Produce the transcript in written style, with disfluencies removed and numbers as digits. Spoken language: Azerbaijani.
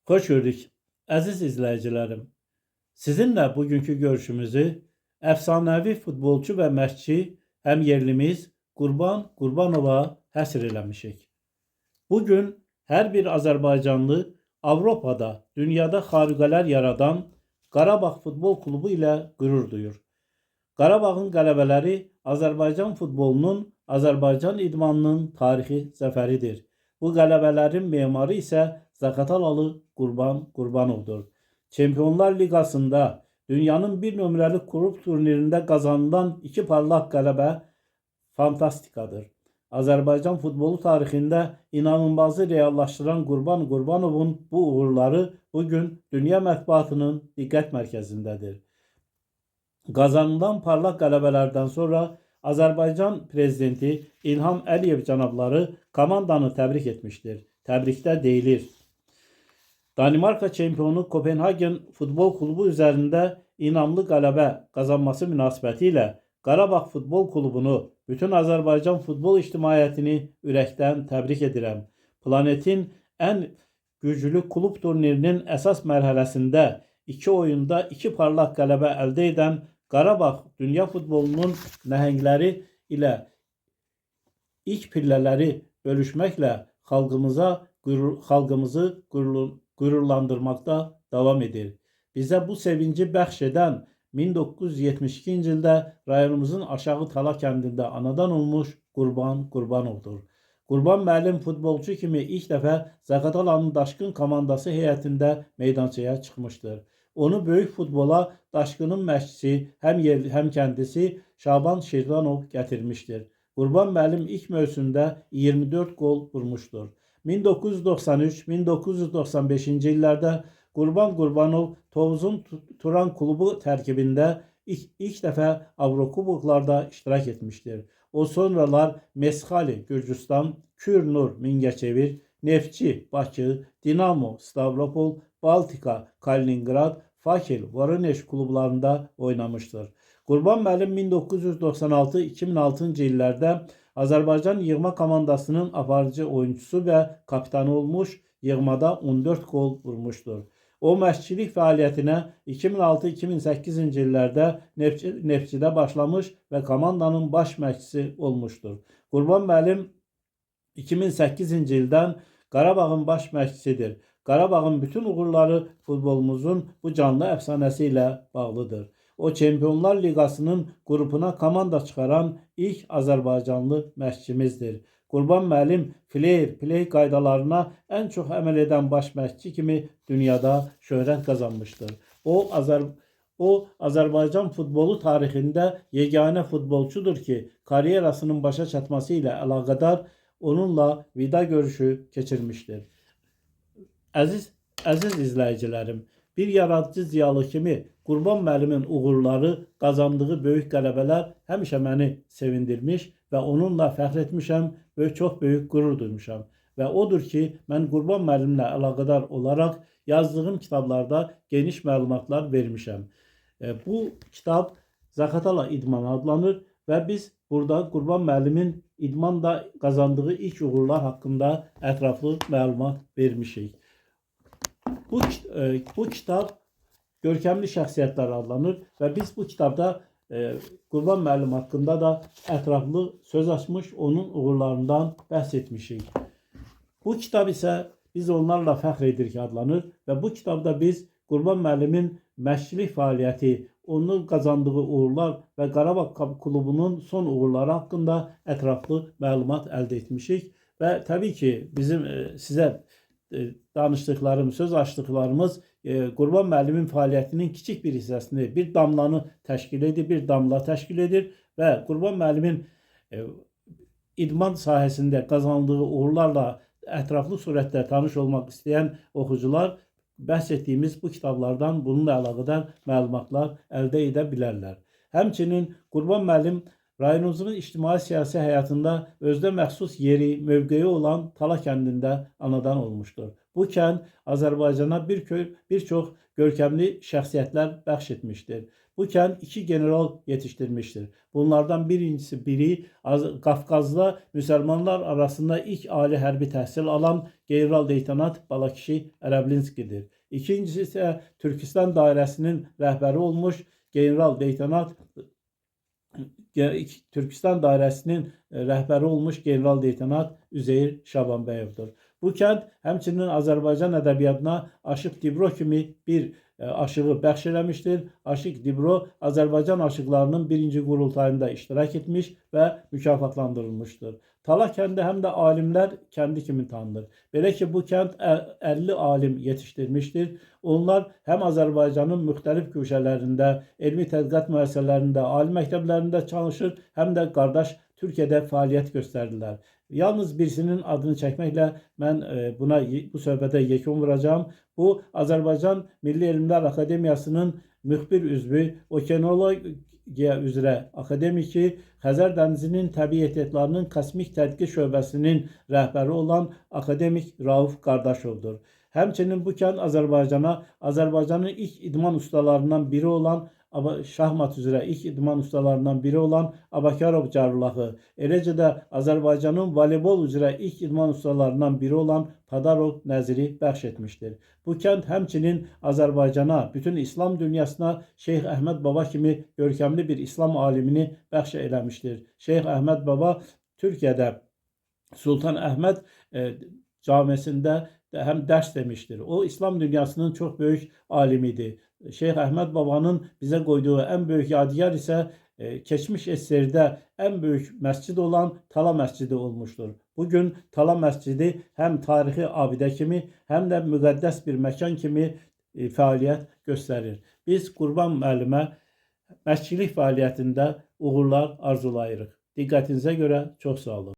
Xoş gördük, əziz izləyicilərim. Sizinlə bugünkü görüşümüzü əfsanəvi futbolçu və məşqçi həmyerlimiz Qurban Qurbanova həsr eləmişik. Bugün hər bir Azərbaycanlı Avropada, dünyada xarüqələr yaradan Qarabağ Futbol Klubu ilə qürur duyur. Qarabağın qələbələri Azərbaycan futbolunun, Azərbaycan idmanının tarixi zəfəridir. Bu qələbələrin memarı isə Zaqatalalı Qurban Qurbanovdur. Çempionlar Liqasında dünyanın bir nömrəli klub turnirində qazanılan iki parlaq qələbə fantastikadır. Azərbaycan futbolu tarixində inanılmazı reallaşdıran Qurban Qurbanovun bu uğurları bugün dünya mətbuatının diqqət mərkəzindədir. Qazanılan parlaq qələbələrdən sonra Azərbaycan prezidenti İlham Əliyev cənabları komandanı təbrik etmişdir. Təbrikdə deyilir: Danimarka çempionu Kopenhagen Futbol Klubu üzərində inamlı qələbə qazanması münasibətilə Qarabağ Futbol Klubunu, bütün Azərbaycan futbol ictimaiyyətini ürəkdən təbrik edirəm. Planetin ən güclü klub turnirinin əsas mərhələsində iki oyunda iki parlaq qələbə əldə edən Qarabağ dünya futbolunun nəhəngləri ilə ilk pillələri bölüşməklə xalqımızı qürurlandırmaqda davam edir. Bizə bu sevinci bəxş edən 1972-ci ildə rayonumuzun Aşağı Tala kəndində anadan olmuş Qurban Qurbanovdur. Qurban müəllim futbolçu kimi ilk dəfə Zaqatalanın Daşqın komandası heyətində meydançaya çıxmışdır. Onu böyük futbola Daşqının məşqçisi, həm yerli, həm kəndisi Şaban Şirvanov gətirmişdir. Qurban müəllim ilk mövsümdə 24 qol vurmuşdur. 1993-1995-ci illərdə Qurban Qurbanov Tovuzun Turan klubu tərkibində ilk dəfə Avrokuboklarda iştirak etmişdir. O sonralar Mesxali Gürcüstan, Kürnur Mingəçevir, Neftçi Bakı, Dinamo Stavropol, Baltika Kaliningrad, Fakel Voronej klublarında oynamışdır. Qurban müəllim 1996-2006-cı illərdə Azərbaycan yığma komandasının aparıcı oyunçusu və kapitanı olmuş, yığmada 14 qol vurmuşdur. O məşqçilik fəaliyyətinə 2006-2008-ci illərdə Neftçidə başlamış və komandanın baş məşqçisi olmuşdur. Qurban müəllim 2008-ci ildən Qarabağın baş məşqçisidir. Qarabağın bütün uğurları futbolumuzun bu canlı əfsanəsi ilə bağlıdır. O Çempionlar Liqasının qrupuna komanda çıxaran ilk Azərbaycanlı məşqçimizdir. Qurban müəllim fair play qaydalarına ən çox əməl edən baş məşqçi kimi dünyada şöhrət qazanmışdır. O Azərbaycan futbolu tarixində yeganə futbolçudur ki, karyerasının başa çatması ilə əlaqədar onunla vida görüşü keçirmişdir. Əziz izləyicilərim, bir yaradıcı ziyalı kimi Qurban müəllimin uğurları, qazandığı böyük qələbələr həmişə məni sevindirmiş və onunla fəxr etmişəm və çox böyük qürur duymuşam. Və odur ki, mən Qurban müəllimlə əlaqədar olaraq yazdığım kitablarda geniş məlumatlar vermişəm. Bu kitab Zaqatala İdmanı adlanır və biz burada Qurban müəllimin idmanda qazandığı ilk uğurlar haqqında ətraflı məlumat vermişik. Bu kitab Görkəmli Şəxsiyyətlər adlanır və biz bu kitabda Qurban müəllim haqqında da ətraflı söz açmış, onun uğurlarından bəhs etmişik. Bu kitab isə Biz Onlarla Fəxr Edirik adlanır və bu kitabda biz Qurban müəllimin məşqçilik fəaliyyəti, onun qazandığı uğurlar və Qarabağ klubunun son uğurları haqqında ətraflı məlumat əldə etmişik və təbii ki, bizim sizə danışdıqlarım, söz açdıqlarımız Qurban müəllimin fəaliyyətinin kiçik bir hissəsini, bir damlanı təşkil edir, bir damla təşkil edir və Qurban müəllimin idman sahəsində qazandığı uğurlarla ətraflı surətdə tanış olmaq istəyən oxucular bəhs etdiyimiz bu kitablardan bununla əlaqədar məlumatlar əldə edə bilərlər. Həmçinin Qurban müəllim rayonumuzun ictimai-siyasi həyatında özünə məxsus yeri, mövqeyi olan Tala kəndində anadan olmuşdur. Bu kənd Azərbaycana bir çox görkəmli şəxsiyyətlər bəxş etmişdir. Bu kənd iki general yetişdirmişdir. Bunlardan biri Qafqazda müsəlmanlar arasında ilk ali hərbi təhsil alan general-leytenant Balakişi Ərəblinskidir. İkincisi isə Türkistan dairəsinin rəhbəri olmuş general-leytenant Türkistan dairəsinin rəhbəri olmuş general-leytenant Üzeyir Şabanbəyovdur. Bu kənd həmçinin Azərbaycan ədəbiyyatına Aşıq Dibro kimi bir aşığı bəxş eləmişdir. Aşıq Dibro Azərbaycan aşıqlarının birinci qurultayında iştirak etmiş və mükafatlandırılmışdır. Tala kəndi həm də alimlər kəndi kimi tanınır. Belə ki, bu kənd 50 alim yetişdirmişdir. Onlar həm Azərbaycanın müxtəlif güşələrində, elmi tədqiqat müəssisələrində, ali məktəblərində çalışır, həm də qardaş Türkiyədə fəaliyyət göstərirlər. Yalnız birisinin adını çəkməklə mən bu söhbətə yekun vuracağam. Bu Azərbaycan Milli Elmlər Akademiyasının müxbir üzvü, okeanologiya üzrə akademiki, Xəzər dənizinin təbii ehtiyatlarının kosmik tədqiq şöbəsinin rəhbəri olan akademik Rauf Qardaşovdur. Həmçinin bu kənd Azərbaycana Azərbaycanın ilk idman ustalarından biri olan şahmat üzrə ilk idman ustalarından biri olan Abakarov Cərullahı, eləcə də Azərbaycanın voleybol üzrə ilk idman ustalarından biri olan Padarov Nəziri bəxş etmişdir. Bu kənd həmçinin Azərbaycana, bütün İslam dünyasına Şeyx Əhməd Baba kimi görkəmli bir İslam alimini bəxş eləmişdir. Şeyx Əhməd Baba Türkiyədə Sultan Əhməd camisində həm dərs demişdir. O İslam dünyasının çox böyük alimidir. Şeyx Əhməd Babanın bizə qoyduğu ən böyük yadigar isə keçmiş SSR-də ən böyük məscid olan Tala Məscidi olmuşdur. Bugün Tala Məscidi həm tarixi abidə kimi, həm də müqəddəs bir məkan kimi fəaliyyət göstərir. Biz Qurban müəllimə məşqçilik fəaliyyətində uğurlar arzulayırıq. Diqqətinizə görə çox sağ olun.